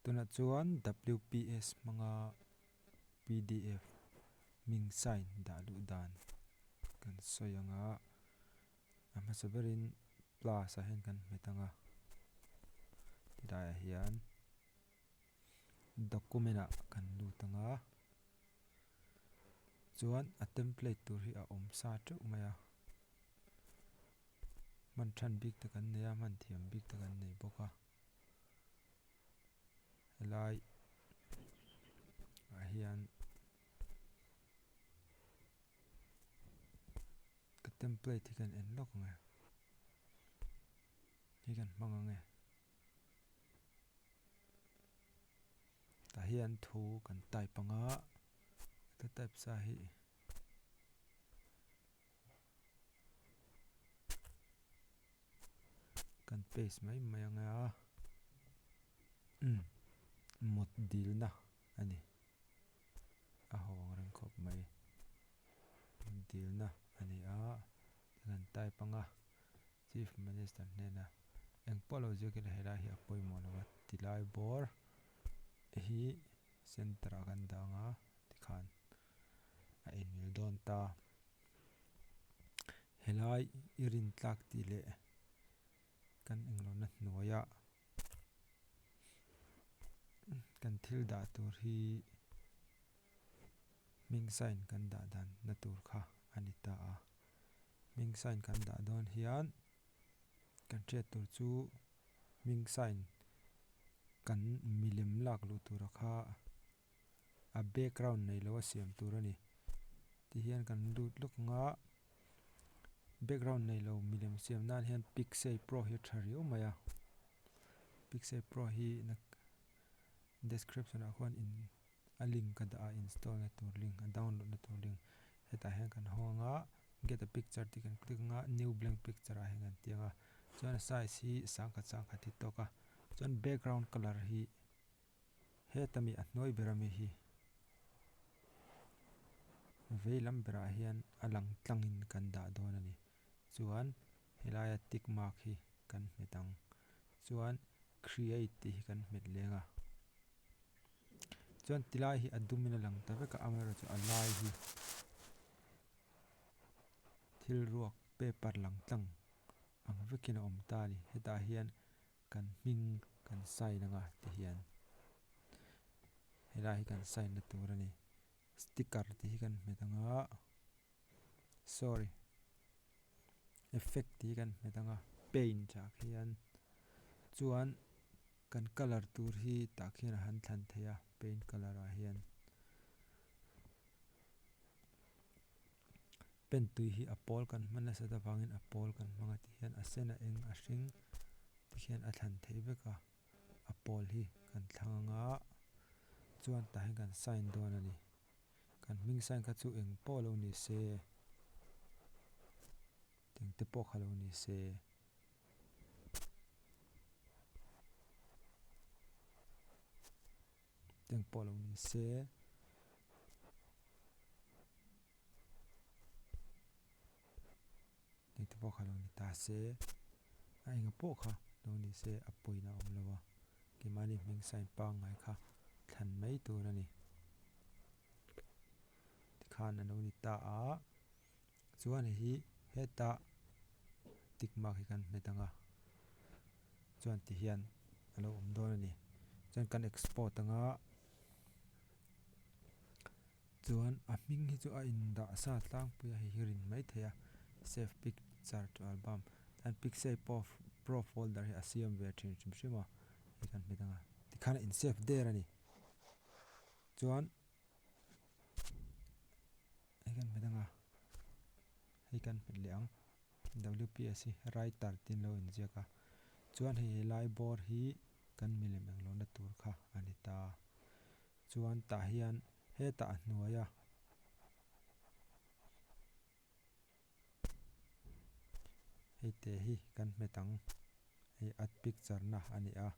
Tunah chuan WPS hmanga pdf hming sign dah luh dan kan sawi ang a, a hmasa berin plus ah hian kan hmet ang a, tilaiah hian document ah kan lut ang a, chuan a template tur hi a awm sa teuh mai a. Hman than bik te kan nei a, hman thiam bik te kan nei bawk a. Helai ah hian ka template hi kan en lawk ang e. Hei kan hmang ang e. Tah hian thu kan type ang a, ka type sa hi. Kan paste mai mai ang a umm mut dilna a ni a ho ang reng khawp mai mut dilna a ni a kan type ang a chief minister hnena engpawh lo ziak ila helai hi a pawimawh lo a tilai bawr hi center ah kan dah ang a tikhan. a inmil dawn ta. Helai i rin tlak tih leh kan englohna hnuaia kan thil dah tur hi hming sign kan dah dan na tur kha a ni ta a. Hming sign kan dah dawn hian kan hriat tur chu hming sign kan milem lak luh tura kha. a background nei lo a siam tur a ni tihian kan lut lawk ang a background nei lo milem siam nan hian pixel pro hi a tha riau mai a pixel pro hi description ah khuan in a link ka dah a install na tur link a download na tur link hetah hian kan hawng ang a get a picture tih kan click ang a new blank picture ah hian kan ti ang a chuan a size hi sangkhat sangkhat hi tawk a chuan background colour hi. Heta mi a hnuai ber ami hi vei lam berah hian a lang tlangin kan dah dawn a ni. Chuan helaia tick mark hi kan hmet ang. Chuan create tih hi kan hmet leng a. Chuan tilai hi a dumin a lang ta vek a, amaherawhchu a lai hi thil ruak paper lang tlang ang vekin a awm ta a ni. Hetah hian. Kan hming kan sign anga ti hian helai hi kan sign na tur a ni sticker tih hi kan hmet anga sorry effect tih hi kan hmet anga paint ah khian chuan kan colour tur hi tah khian a han thlan theih a paint colour ah hian. Pen tui hi a pawl kan hman nasat avangin a pawl kan hmang a ti hian a sen a eng a hring ti hian a thlan theih vek a, a pawl hi kan thlang anga chuan tah hian kan sign dawn a ni. Kan hming sign kha chu eng pawh lo ni se eng te pawh kha lo ni se. Eng pawh lo ni se. Eng te pawh kha lo ni ta se. A enga pawh kha lo ni se a pawina a awm lo a. Keimahni hming sign pangngai kha thlan mai tur a ni. Tikhan a lo ni ta a. Chuan hei hi heta tick mark hi kan hmet ang a chuan ti hian a lo awm dawn a ni chuan kan export ang a chuan a hming hi chu a in dah sa tlangpui a hei hi rin mai thei a save picture to album chuan pixel pro folder hi a siam ve thin hrim hrim a hei kan hmet ang a tikhan a in save der a ni chuan. Hei kan hmet anga hei kan hmet leh ang WPS hi writer tih an lo inziak a chuan hei helai bawr hi kan milem eng lohna tur kha a ni ta chuan tah hian hetah a hnuai a. Hei te hi kan hmet ang hei add picture na a ni a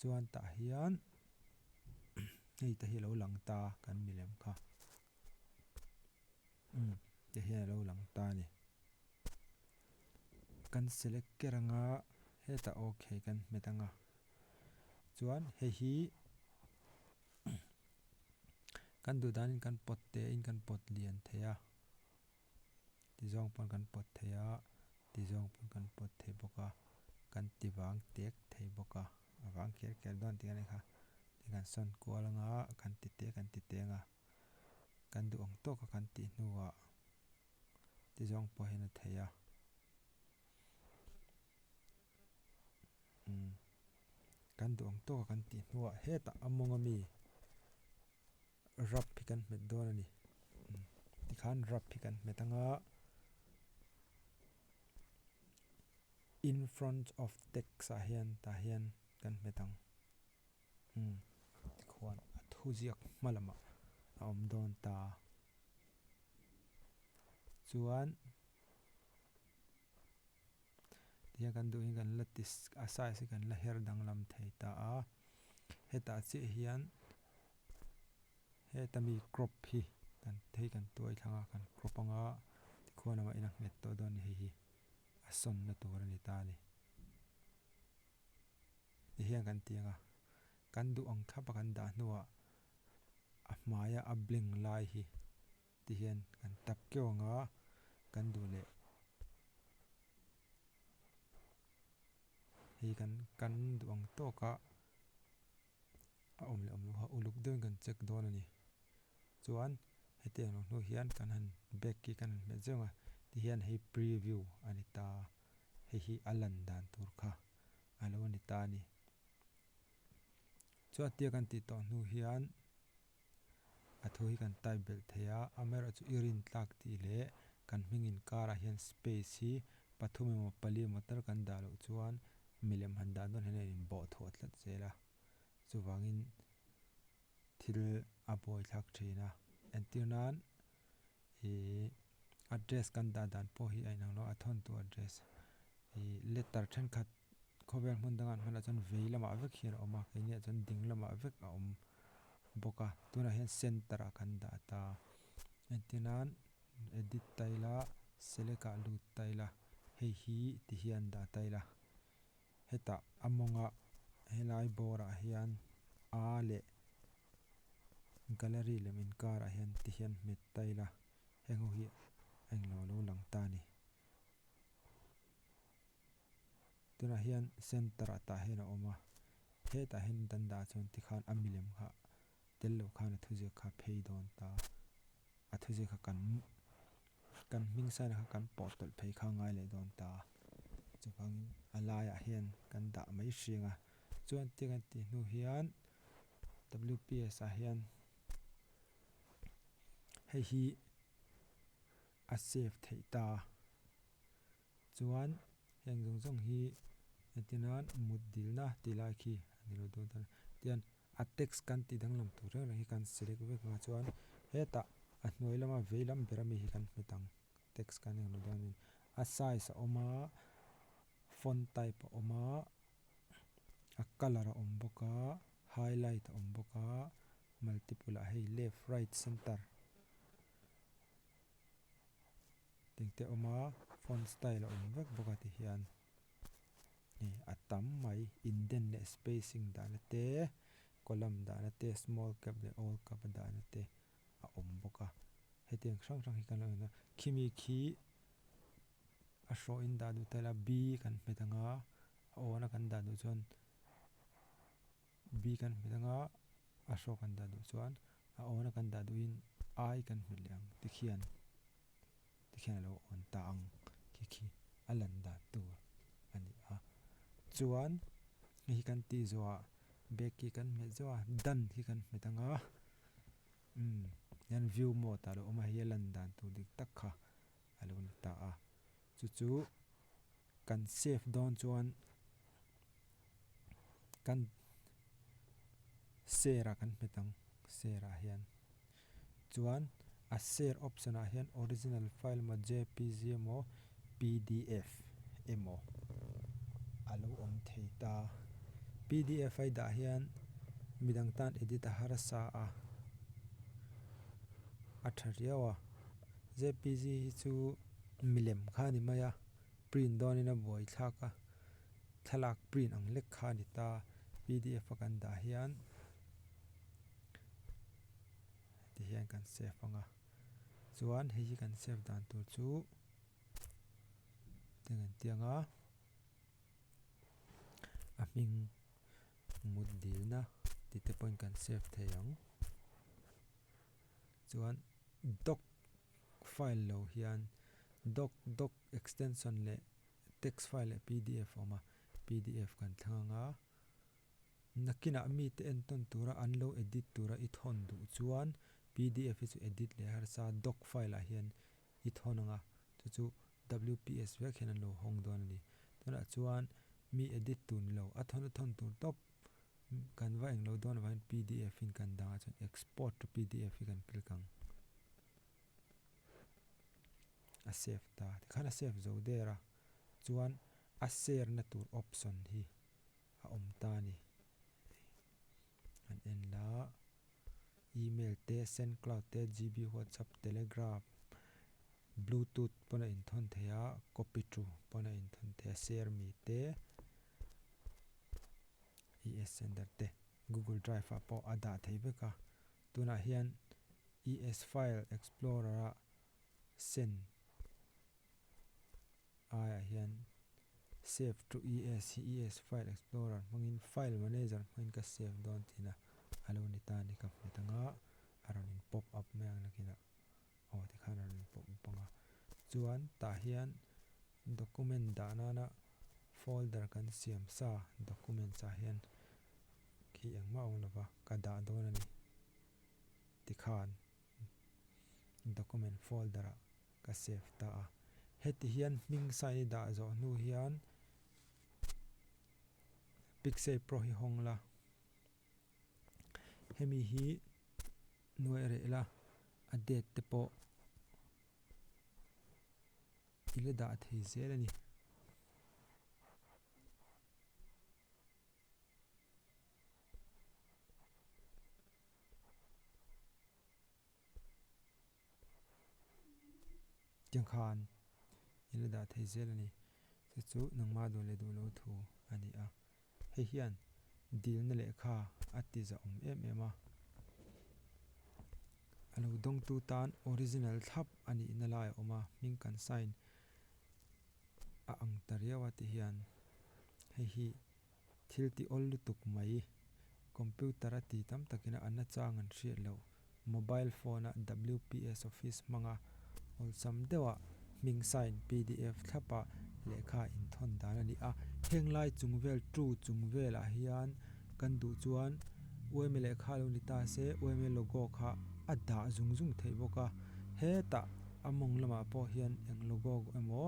chuan tah hian hei te hi a lo lang ta kan milem kha umm te hian a lo lang ta a ni kan select ker anga hetah okay kan hmet anga. Chuan hei hi kan duh danin kan pawt te in kan pawt lian thei a, ti zawng pawn kan pawt thei a, ti zawng pawn kan pawt thei bawk a, kan ti vang tek thei bawk a, a vang kher kher dawn tih a ni kha, ti kan sawn kual anga kan ti te kan ti te anga kan duh ang tawka kan tih hnuah ti zawng pawh hian a thei a. Umm kan duh ang tawka kan tih hnuah hetah a mawng ami rap hi kan hmet dawn a ni umm tikhan rap hi kan hmet anga in front of text ah hian tah hian kan hmet ang umm tikhuan a thuziak hma lamah a awm dawn ta chuan. Tihian kan duhin kan la ti a size hi kan la her danglam thei ta a, hetah chiah hian heta mi crop hi kan hei kan tuai thlang a kan crop anga tikhuan amah in a nghet tawh dawn a ni hei hi a sawnna tur a ni ta a ni. Tihian kan ti anga kan duh ang thlap a kan dah hnuah a hmaia a blank lai hi. Ti hian kan tap keuh ang a, kan duh leh hei kan kan duh ang tawk a a awm leh awm loh kha uluk deuhin kan check dawn a ni. Chuan hetiang lo hnu hian kan han back hi kan han hmet zeuh ang a, ti hian hei preview a ni ta, hei hi a lan dan tur kha a lo ni ta a ni. Chuan tia kan tih tawh hnu hian. A thu hi kan type belh thei a, amaherawhchu i rin tlak tih leh kan hming inkarah hian space hi pathum emaw pali emaw tal kan dah loh chuan milem han dah dawn hian a inbawh thuah tlat zel a, chuvangin thil a buaithlak thin a. Entir nan ih address kan dah dan pawh hi a inang lo a, a thawntu address ih letter thenkhat khawvel hmun dangah an hman ah chuan vei lamah vek hian a awm a, keini ah chuan ding lamah vek a awm bawk a, tunah hian center ah kan dah ta entir nan edit ta ila select ah lut ta ila hei hi ti hian dah ta ila hetah a mawngah helai bawr ah hian a leh gallery lem inkar ah hian ti hian hmet ta ila heng ho hi a englo a lo lang ta a ni. Tunah hian center ah tah hian a awm a, hetah hian dan dah chuan tikhan a milem kha tel loh khan a thuziak kha phei dawn ta, a thuziak kha kan kan hming sign kha kan pawh tawlh phei kha ngai leh dawn ta, chuvangin a laiah hian kan dah mai hring a, chuan tia kan tih hnu hian W_P_S ah hian hei hi a save theih ta. Chuan heng zawng zawng hi entir nan mut dilna tih lai khi a ni lo dawn ta tian a text kan tih danglam tur reng reng hi kan select vek anga chuan hetah a hnuai lama vei lam ber ami hi kan hmet ang text kan englo dawn a size a awm a font type a awm a a colour a awm bawk a highlight a awm bawk a multiple ah hei left right center. Engte awm a font style a awm vek bawk a ti hian hei a tam mai indent leh spacing dahna te column dahna te small cap leh all cap a dahna te a awm bawk a hetiang hrang hrang hi kan lo en a khimi khi a hrawh in dah duh ta ila b kan hmet ang a a awn a kan dah duh chuan b kan hmet ang a a hrawh kan dah duh chuan a awn a kan dah duhin I kan hmet leh ang tikhian tikhian a lo awn ta ang khi khi a lan dan tur a ni a chuan hei hi kan tih zawhah bag hi kan hmet zawh a done hi kan hmet ang a umm hian view mode ah a lo awm a hei a lan dan tur dik tak kha a lo ni ta a chu chu kan save dawn chuan kan share ah kan hmet ang share ah hian chuan a share option ah hian original file emaw jpg emaw pdf emaw a lo awm thei ta pdf a i dah hian midang tan edit a harsa a a tha riau a jpg hi chu milem kha a ni mai a print dawnin a buai thlak a thlalak print ang lek kha a ni ta. Pdf a kan dah hian ti hian kan save anga chuan hei hi kan save dan tur chu tiang an tiang a a hming mut dilna tih te pawhin kan save thei ang chuan doc file lo hian doc doc extension leh text file leh pdf a awm a pdf kan thlang anga nakinah mite entawn tura an lo edit tura i thawn duh chuan pdf hi chu edit leh harsa doc file ah hian i thawn anga chu chu wps vek hian an lo hawng dawn a ni tunah chuan mi edit tur ni lo a thawn a thawn tur tawp kan va englo dawn avangin pdf in kan dang ah chuan export to pdf hi kan click ang a save ta tikhan a save zo der a chuan a share na tur option hi a awm ta a ni an en la email te sendcloud te gb whatsapp telegram bluetooth pawn a inthawn thei a copy to pawn a inthawn thei a share mi te es sender te google drive ah pawh a dah thei vek a tunah hian es file explorer a send aiah hian save to es hi es file explorer hmangin file manager hmangin ka save dawn tihna a lo ni ta a ni ka hmet anga a rawn in pop up mai ang nakinah aw tikhan a rawn in pop up anga chuan tah hian document dah nana folder kan siam sa documents ah hian khi engmah a awm lova ka dah dawn a ni tikhan document folder ah ka save ta a heti hian hming sign i dah zawh hnu hian pixel pro hi hawng la hemi hi nuai reh la a date te pawh i la dah thei zel a ni. Tiang khan i la dah thei zel a ni. Chu chu nangmah duh leh duh lo thu a ni a. Hei hian dilna lehkha a ti zahawm em em a. A lo dawngtu tan original thlap a nihna lai a awm a, hming kan sign a ang ta riau a ti hian hei hi Thil ti awl lutuk mai. Computer a ti tam takin a nachang an hriat loh. Mobile phone a WPS Office hmanga awlsam deuha hming sign pdf thlapa lehkha inthawn dan a ni a. Heng lai chung vel true chung velah hian kan duh chuan UMA lehkha lo ni ta se UMA logo kha a dah zung zung theih bawk a. Hetah a mawng lamah pawh hian eng logo emaw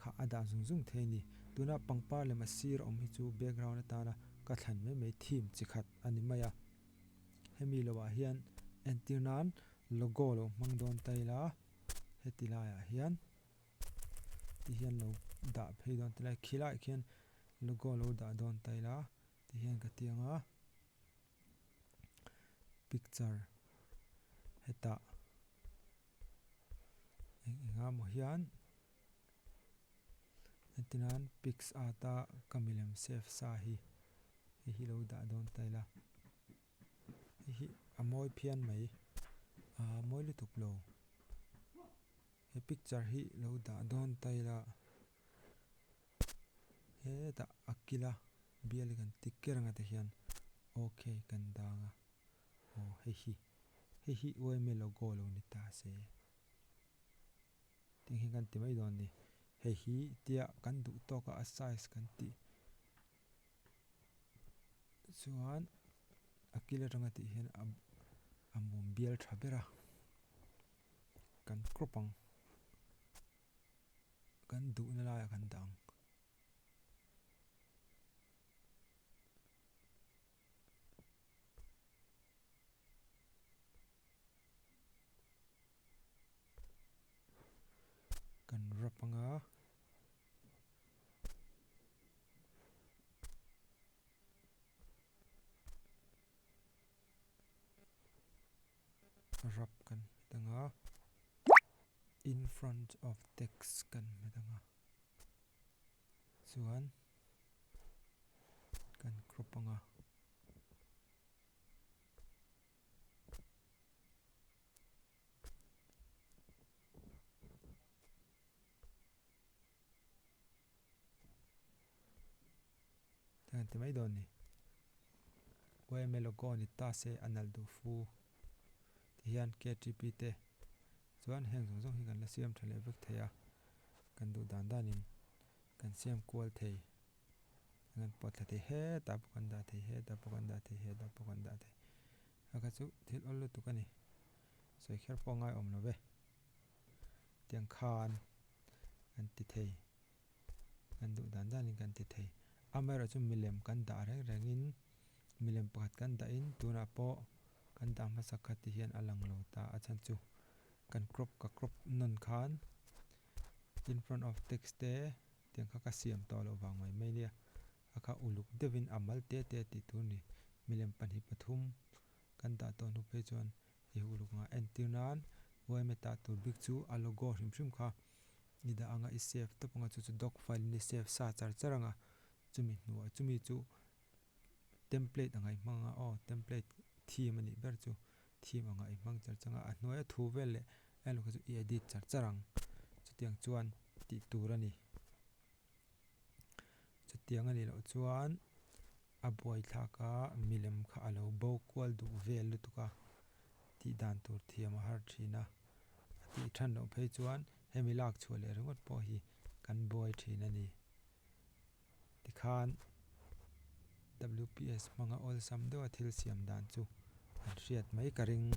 kha a dah zung zung thei a ni. Tuna pangpar lem a sir awm hi chu background atana ka thlan mai mai theme chi khat a ni mai a. Hemi lohah hian entir nan logo lo hmang dawn ta ila heti laiah hian ti hian lo dah phei dawn ta ila khilaiah khian logo lo dah dawn ta ila ti hian ka ti ang a picture hetah eng eng a maw hian. Hetinan PicsArt a ka milem save sa hi hei hi lo dah dawn ta ila hei hi a mawi phian mai aa mawi lutuk lo he picture hi lo dah dawn ta ila hetah a kila bial hi kan ti ker ang a tihian okay kan dang a aw hei hi hei hi yma logo lo ni ta se. Ting hi kan ti mai dawn ni. Hei hi tia kan duh tawk a a size kan tih chuan a kil atanga tih hian a a mum bial tha ber a kan crop ang kan duhna laiah kan dah ang. Kan wrap anga wrap kan hmet anga in front of text kan hmet anga chuan kan crop anga. kan ti mai dawn ni. Yma logo ni ta se a nalh duh fu ti hian KTP te chuan heng zawng zawng hi kan la siam tha leh vek thei a, kan duh dan danin kan siam kual thei. Kan pawt thla thei hetah pawh kan dah thei hetah pawh kan dah thei hetah pawh kan dah thei a kha chu thil awl lutuk a ni sawi kher pawh a ngaihawm lo ve tiang khan kan ti thei kan duh dan danin kan ti thei amaherawh chu milem kan dah reng rengin milem pakhat kan dahin tunah pawh kan dah hmasa kha ti hian a lang lo ta a chhan chu kan crop ka crop nawn khan in front of text te. Tiang kha ka siam tawh loh vang mai mai nia. A kha uluk deuhin a mal te te tih tur ni. Milem 2 3 kan dah tawh hnu phei chuan hei uluk anga entir nan yma tah tur bik chu a logo hrim hrim kha i dah anga i save tawp anga chu chu doc file in i save sa char char anga chumi hnuah chumi chu template anga i hmang anga aw template theme a nih ber chu theme anga i hmang char chang a a hnuaia thu vel leh eng lo kha chu i edit char char ang chutiang chuan tih tur a ni chutiang a nih loh chuan a buai thlak a milem kha a lo bo kual duh vel lutuk a tih dan tur thiam a har thin a a tih than loh phei chuan hemi lak chhuah leh ringawt pawh hi kan buai thin a ni. Tikhan WPS hmanga awlsam deuha thil siam dan chu an hriat mai ka ring.